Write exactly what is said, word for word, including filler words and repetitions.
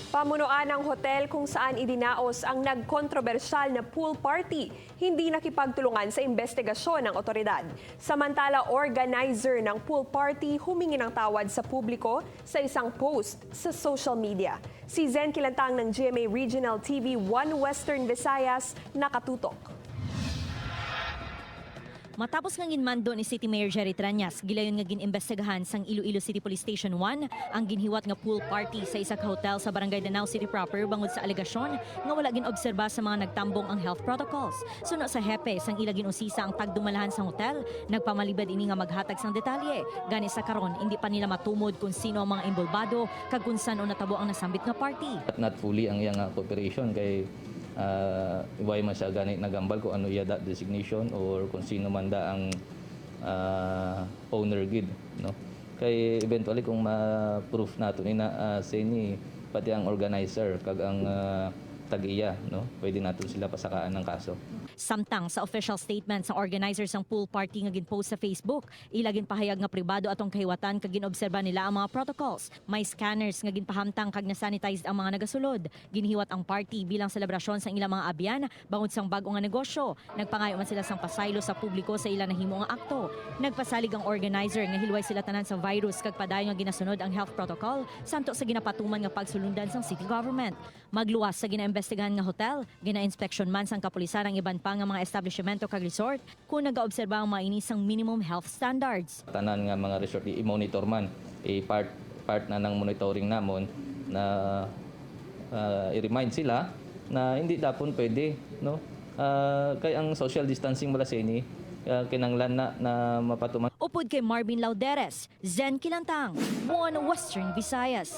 Pamunuan ng hotel kung saan idinaos ang nagkontrobersyal na pool party, hindi nakipagtulungan sa investigasyon ng otoridad. Samantala, organizer ng pool party humingi ng tawad sa publiko sa isang post sa social media. Si Zen Kilantang ng G M A Regional T V One Western Visayas, nakatutok. Matapos nga ginmando ni City Mayor Jerry Treñas, gilayon nga gin-imbestigahan sang Iloilo City Police Station One ang ginhiwat nga pool party sa isa ka hotel sa Barangay Danao City proper bangod sa alegasyon nga wala gin-obserba sa mga nagtambong ang health protocols. Suno sa hepe, sang ila gin-usisa ang tagdumalahan sang hotel, nagpamalibad ini nga maghatag sang detalye. Gani sa karon, indi pa nila matumod kon sino ang mga imbolbado kag kon san-o natabo ang nasambit nga party. Not fully ang iya nga cooperation kay ah, why man siya gani nagambal kung ano iya da designation or kung sino man da ang ah, owner gid, no? Kay eventually kung ma-proof nato ni na ah, say ni pati ang organizer kag ang ah, tag-iya, no? Pwede nato sila pasakaan ng kaso. Samtang sa official statement sang organizer sang pool party nga ginpost sa Facebook, ila ginpahayag nga pribado atong kahiwatan kag ginobserba nila ang mga protocols. May scanners nga ginpahamtang kag na-sanitized ang mga nagasulod. Ginhiwat ang party bilang selebrasyon sang ilang mga abyan bangod sang bag-o nga negosyo. Nagpangayo man sila sang pasaylo sa publiko sa ila nahimo nga akto. Nagpasalig ang organizer nga hilway sila tanan sa virus kag padayon nga ginasunod ang health protocol santo sa ginapatuman nga pagsulundan sang city government. Magluwas sa ginaimbestigahan nga hotel, ginainspeksyon man sang kapulisan ang iban pa nga mga establishmento kag resort kon nagaobserba ang mga ini sang minimum health standards. Tanan nga mga resort i-monitor man, i-part part na ng monitoring namon na ah, i-remind sila na hindi dapon pwede, no? Ah, kay ang social distancing bala sini ah, kinanglan na na mapatuman. Upod kay Marvin Lauderes, Zen Kilantang, One Western Visayas.